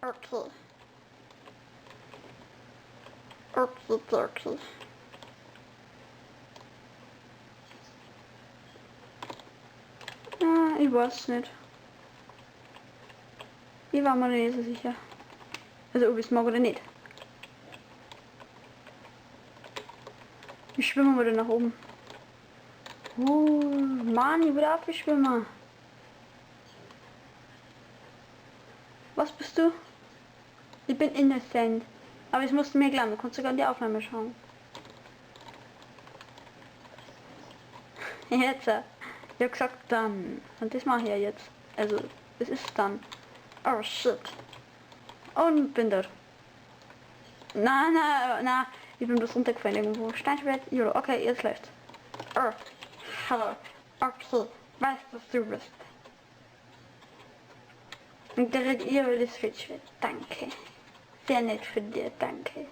Okay. Okay, okay. Ah, ich weiß nicht. Ich war mir nicht so sicher. Also ob ich es mag oder nicht. Wie schwimmen wir denn nach oben? Oh, Mann, ich will auch schwimmen. Was bist du? Ich bin innocent. Aber ich musste mir glauben, du kannst sogar in die Aufnahme schauen. Jetzt. Ich hab gesagt dann. Und das mache ich ja jetzt. Also, es ist dann. Oh shit. Und bin dort. Na, na, na. Ich bin bloß runtergefallen irgendwo. Steinschwert, Jolo. Okay, jetzt läuft's. Oh. Hallo. Okay. Weißt du, was du bist? Und direkt ihr will das Switchschwert. Danke. Sehr nett von dir, danke.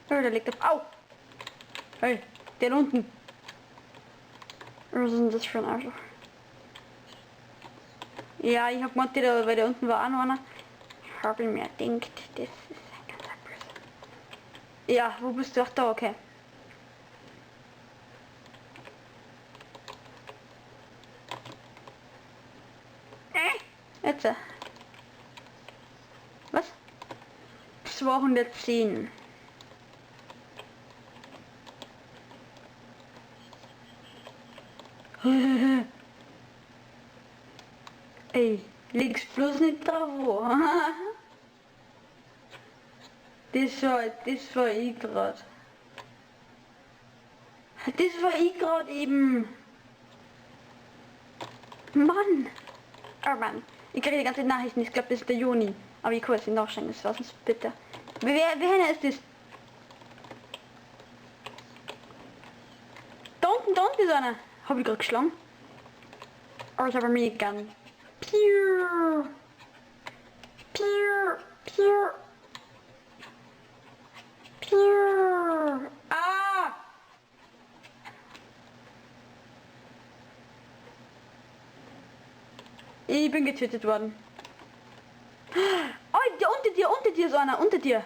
Oh, da liegt auf. Au! Hey, der da unten. Was ist denn das für ein Arschloch? Ja, ich hab gemeint, der, weil der unten war auch noch einer. Hab ich mir gedacht, das ist ein ganz böse. Ja, wo bist du? Ach da, okay. Jetzt. Was? 210. Ey, leg's bloß nicht drauf. Das war ich grad. Das war ich grad eben. Mann. Oh Mann. Ich kriege die ganze Nachrichten. Ich glaube, das ist der Juni. Aber ich kann es nicht nachschauen. Das war sonst bitter. Wer ist das? Da unten ist einer. Hab ich grad geschlagen? Oh, ich habe eine Minigun. Piu. Piu. Piu. Piu. Ah! Ich bin getötet worden. Oh, der unter dir ist einer, unter dir.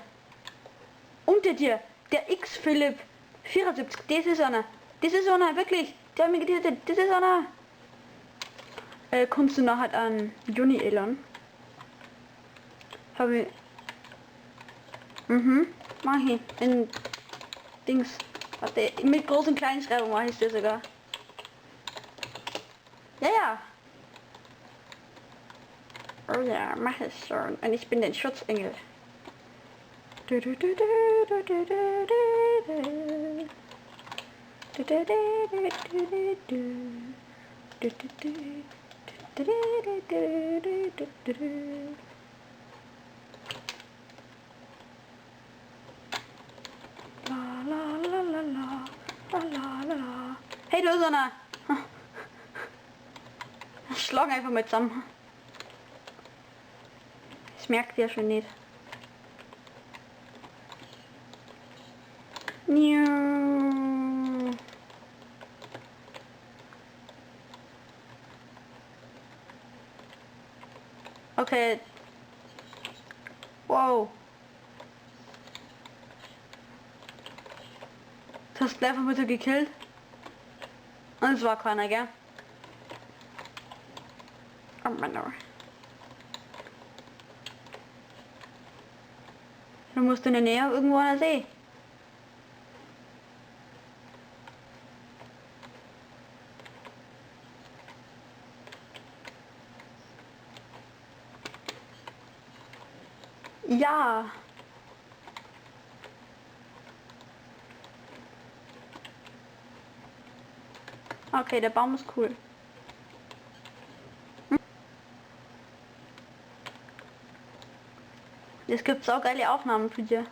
Unter dir. Der X-Philipp 74, das ist einer. Das ist einer, wirklich. Der hat mich getötet. Das ist einer. Kommst du nachher an Juni Elon? Hab ich. Mhm. Mach ich. In Dings. Warte, mit großen und kleinen Schreibung mach ich das sogar. Ja, ja. Oh ja, mach ich schon. Und ich bin den Schutzengel. Du, du, du, du, du, du, du, du. Du, du, du, du, du, du. Du, du, du. Du, du, du, du, du, du, du. La, la, la, la, la. La, la, la, la. Hey, du ist einer. Schlag einfach mal zusammen. Das merkt ihr schon nicht. Okay. Wow. Du hast einfach mal so gekillt. Und es war keiner, gell? Oh Mann, oh. Du musst in der Nähe irgendwo an der See. Ja. Okay, der Baum ist cool. Hm? Es gibt auch geile Aufnahmen für dir.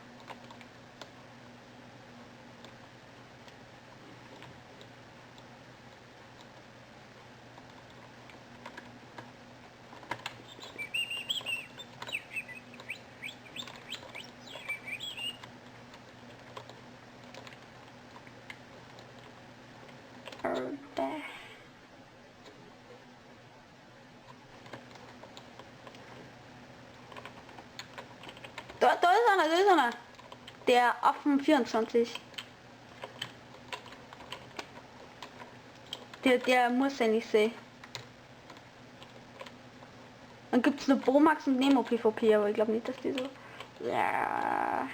Da ist einer, da ist einer. Der Affen 24. Der muss ja nicht sehen. Dann gibt's nur Bomax und Nemo PvP, aber ich glaube nicht, dass die so. Ja.